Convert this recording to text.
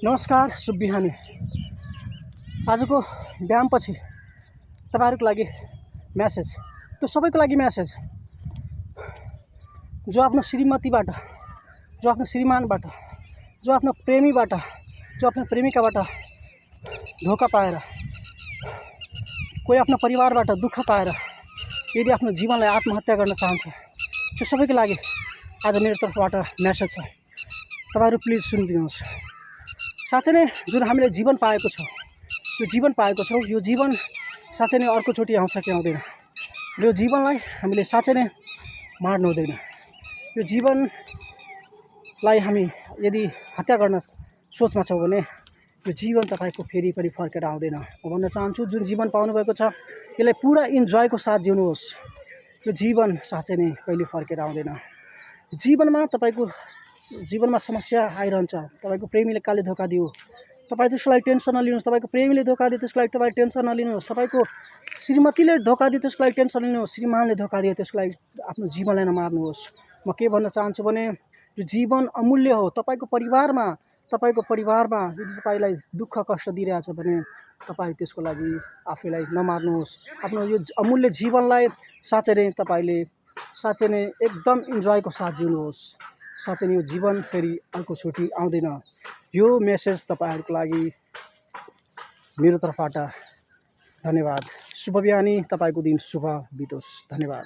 नमस्कार, शुभ बिहानी। आजको व्यायामपछि तपाईहरुको लागि मेसेज, त्यो सबैको लागि मेसेज, जो आफ्नो श्रीमतीबाट, जो आफ्नो श्रीमानबाट, जो आफ्नो प्रेमीबाट, जो आफ्नो प्रेमिकाबाट धोका पाएर, कोही आफ्नो परिवारबाट दुःख पाएर यदि आफ्नो जीवनलाई आत्महत्या गर्न चाहन्छ, त्यो सबैको लागि आज मेरो तर्फबाट मेसेज छ। तपाईहरु प्लिज सुनिदिनुहोस्। साँच्चै नै जुन हामीले जीवन पाएको छौँ, यो जीवन पाएको छौँ, यो जीवन साँच्चै नै अर्कोचोटि आउँछ कि आउँदैन। यो जीवनलाई हामीले साँच्चै नै मार्नु हुँदैन। यो जीवनलाई हामी यदि हत्या गर्न सोचमा छौँ भने यो जीवन तपाईको फेरि पनि फर्केर आउँदैन। म भन्न चाहन्छु, जुन जीवन पाउनु भएको छ यसलाई पुरा इन्जोयको साथ जिउनुहोस्। यो जीवन साँच्चै नै कहिले फर्केर आउँदैन। जीवनमा समस्या आइरहन्छ। तपाईको प्रेमीले काले धोका दियो, तपाई त्यसको लागि टेन्सन नलिनुहोस्। तपाईको प्रेमीले धोका दियो, त्यसको लागि तपाई टेन्सन नलिनुहोस्। तपाईको श्रीमतीले धोका दियो, त्यसको लागि टेन्सन लिनुहोस्। श्रीमानले धोका दियो, त्यसको लागि आफ्नो जीवनलाई नमार्नुहोस्। म के भन्न चाहन्छु भने यो जीवन अमूल्य हो। तपाईको परिवारमा यदि तपाईलाई दुःख कष्ट दिइरहेछ भने तपाई त्यसको लागि आफैलाई नमार्नुहोस्। आफ्नो यो अमूल्य जीवनलाई साँच्चै नै तपाईले साँच्चै नै एकदम इन्जोयको साथ जिउनुहोस्। साँच्चै नै यो जीवन फेरि अर्कोचोटि आउँदैन। यो मेसेज तपाईहरुको लागि मेरो तर्फबाट। धन्यवाद। शुभ बिहानी। तपाईको दिन शुभ बितोस्। धन्यवाद।